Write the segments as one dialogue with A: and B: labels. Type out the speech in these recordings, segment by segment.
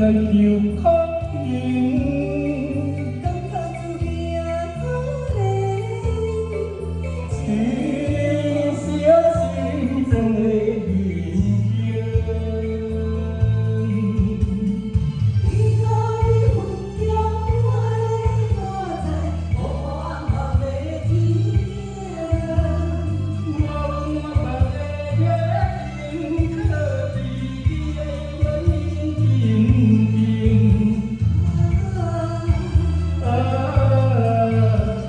A: 來求可平。
B: 感覺滋味也可憐。
A: 真相真真的人生。
B: 你可比雲中花，我知黑暗暗的天頂。
A: 無論我別個熱情，靠佇你的眼邊。啊，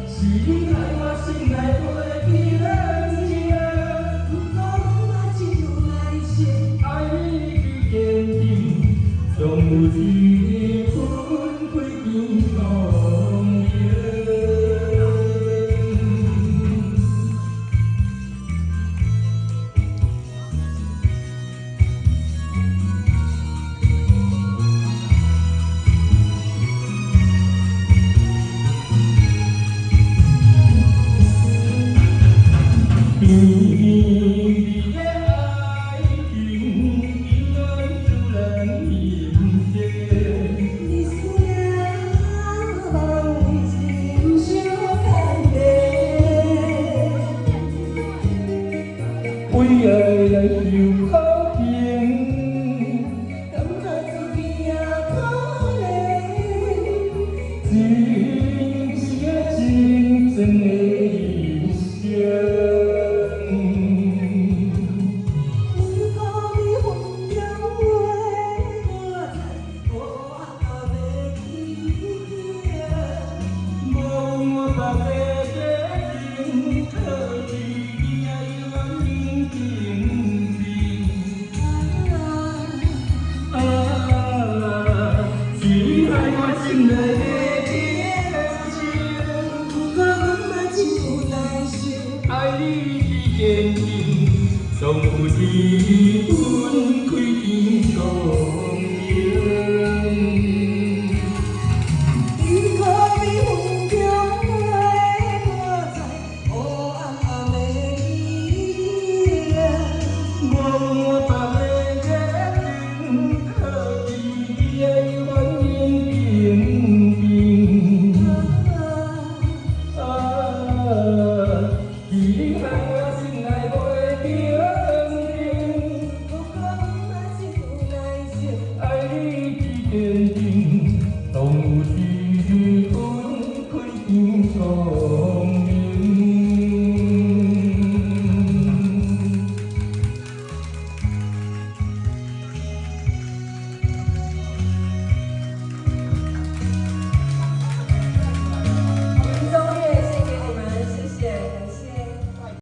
A: 是你害我心內袂記冷靜。
B: 不過阮嘛只有耐性。
A: 愛你的堅定，總有一日分開變光明。甜蜜的愛情，永遠自然形成。
B: 你思望真相牵連。
A: 為愛來求可平，
B: 感覺滋味也可憐。
A: 真是個真真的人生。
B: 你可比雲中花，我知黑暗暗的天頂。
A: 無論我別個熱情，靠佇你的眼邊邊。啊，是你害我心內袂平靜。
B: 不過阮嘛真有耐性。
A: 愛你的堅定，總有一日分開變光明。
B: 你可比雲中花，我知黑暗暗的天頂。
A: 無論我別個熱情，靠佇你的眼邊邊。啊，是你害我